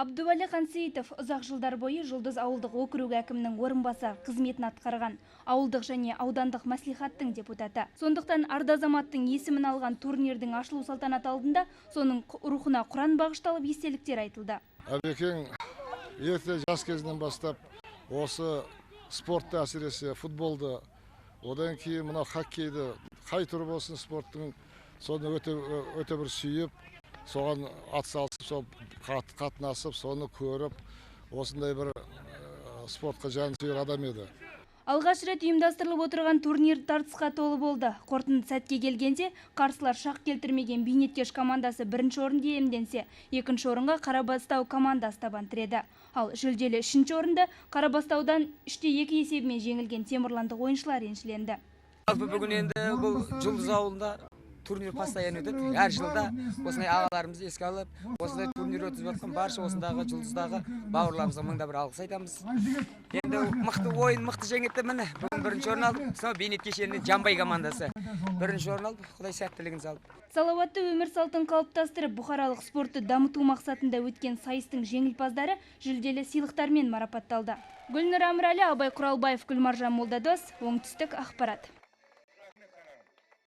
Абдуәлі Қансейітов ұзақ жылдар бойы Жұлдыз ауылдық округі әкімінің орынбасары қызметін атқарған, ауылдық және аудандық мәслихаттың депутаты. Сондықтан арда азаматтың есімін алған турнирдің ашылу салтанаты алдында соның рухына Құран бағышталып, естеліктер айтылды. Әбекең ерте жас кезінен бастап осы спортты, әсіресе футболды, одан кейін мынау хоккейді, қай түрі болсын спорттың, соны өте өте бір сүйіп, соған атсалысып, сол қатынасып, соны көріп, осындай бір спортқа жансүйер адам еді. Алғаш рет ұйымдастырылып отырған турнир тартысқа толы болды. Қорытынды сәтке келгенде, қарсылар шақ келтірмеген Бейнеткеш командасы бірінші орынды иемденсе, екінші орынға Қарабастау командасы табан тіреді. Ал жүлделі үшінші орынды Қарабастаудан 3-2 есебімен жеңілген темірландық ойыншылар еншіленді. Жалпы, бүгін енді бұл Жұлдыз ауылында турнир постоянно өтеді. Әр жылда осындай ағаларымызды еске алып, осындай турнир өткізіп жатқан барша осындағы Жұлдыздағы бауырларымызға мың да бір алғыс айтамыз. Енді мықты ойын, мықты жеңеді. Міне, бүгін бірінші орын алдық. Сонау Бейнет кешенінің Жамбай командасы бірінші орын алып, Құдай сәттілігін салып. Салауатты өмір салтын қалыптастырып, бұқаралық спортты дамыту мақсатында өткен сайыстың жеңімпаздары жүлделі сыйлықтармен марапатталды. Гүлнұр Әмірәлі, Абай Құралбаев, Гүлмаржан Молдадос, Оңтүстік ақпарат.